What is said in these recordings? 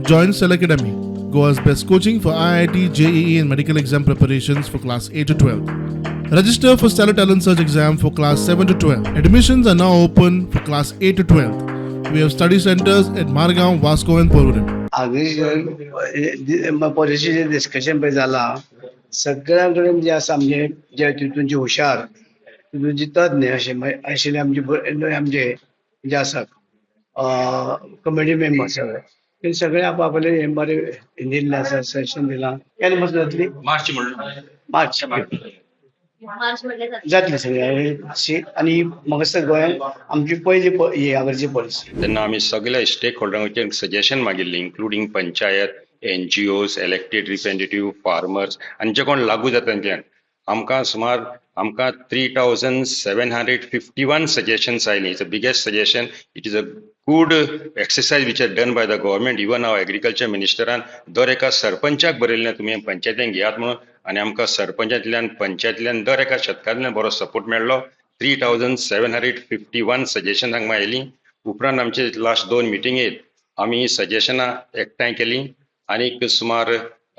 Join Cell Academy, Goa's best coaching for IIT, JEE, and medical exam preparations for class 8 to 12. Register for Stellar Talent Search exam for class 7 to 12. Admissions are now open for class 8 to 12. We have study centers at Margao, Vasco, and Porvorim. हांगा पॉलिसीचें discussion पळय जालां, सगळ्यां कडेन जे आसा आमचे जे तितून जे हुशार, तितून जे तज्ञ अशे आशिल्ले आमचे आमचे जे आसात कमिटी मेंबर, सगळे ते सगळे आप आपले हे बरे दिल्ले आसा, सजेशन दिलां. केन्ना पासून जातली? मार्च म्हणून. मार्च. मार्च म्हणल्यार जातली. जातली सगळी. आनी म्हाका दिसता गोंयांत आमची पयली ही आगरची पॉलिसी. तेन्ना आमी सगल्या स्टेक होल्डरांचे सजेशन मागिल्ली, including panchayat, NGOs, elected representative, farmers आनी जे कोण लागू जाता तेंच्यान. आमकां सुमार आमकां 3751 suggestions आयलीं. It's a biggest suggestion. It is a good exercise which are done by the government. Even our agriculture मिनिस्टरान दर एका सरपंचाक बरयल्लें, तुमी पंचायतीन घेयात म्हणून. आनी आमकां सरपंचांतल्यान, पंचायतींतल्यान, दर एका शेतकारांतल्यान बरो सपोर्ट मेळ्ळो. 3751 suggestion आमकां आयलीं. उपरांत आमचे लास्ट दोन मिटिंगेत आमी सजेशनां एकठांय केलीं आनीक सुमार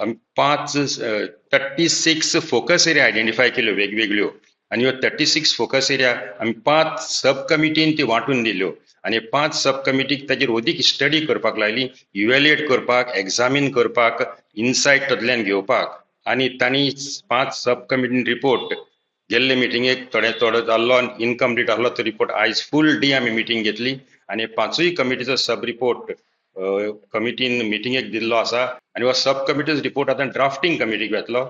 आमी पांच 36 फोकस एरिया आयडेंटिफाय केल्यो वेगवेगळ्यो. आनी ह्यो 36 फोकस एरिया आमी पांच सब कमिटीन ती वांटून दिल्यो आनी पांच सब कमिटीक ताजेर अदीक स्टडी करपाक लायली, इव्हॅल्युएट करपाक, एग्जामीन करपाक, इनसायट तातूंतल्यान घेवपाक. आनी तांणी पांच सब कमिटीन रिपोर्ट गेल्ले मिटिंगेक थोडे थोडो जाल्लो आनी इनकम्प्लीट आहलो तो रिपोर्ट. आयज फूल डे आमी मिटींग घेतली आनी पांचूय कमिटीचो सब रिपोर्ट कमिटीन मिटिंगेक दिल्लो आसा आनी हो सब कमिटीचो रिपोर्ट आतां ड्राफ्टींग कमिटीक वेतलो.